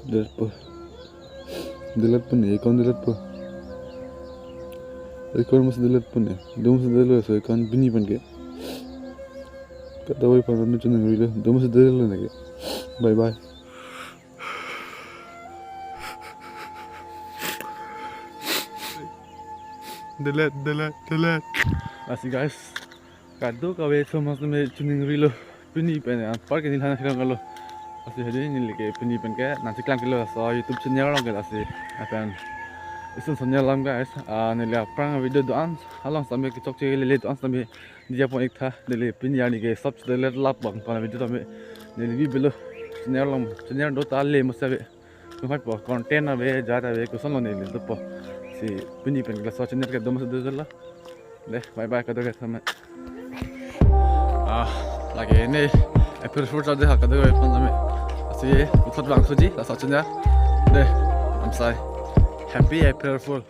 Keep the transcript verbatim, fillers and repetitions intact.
Deletpo. Deletpo ne, account deletpo. Account mas deletpo ne. Dum si delet, laso account pini pen ke. Kadokave aphan tame choningrilo. Dum si deletlo ne ke. Bye bye. Delete, delete, delete. Lasi guys, kadokave aso mas tame choningrilo. Pini pen anpar ke neli than keklang lo. Lasi hedi neli ke pini pen ke nangcheklang keklo laso YouTube channel along ke lasi. Lapen isun channel alam guys, ah, neli aphrang video do-an along tame kechokche lele do-an tame diya pon ik tha, neli pini arni ke sab channel lap abang pen video tame neli bi belo channel along channel do ta le mo sabe. Nunghoi po content ave, jat ave, kosonlo neli dopo. Si pini pen laso channel ke dum si deletlo. De, bye bye, kadokave tame. Ah, lake ne April Fool chode ha, kadokave aphan tame. Lasi puthot vangthuji laso channel. De, lamsai. Happy April Fool.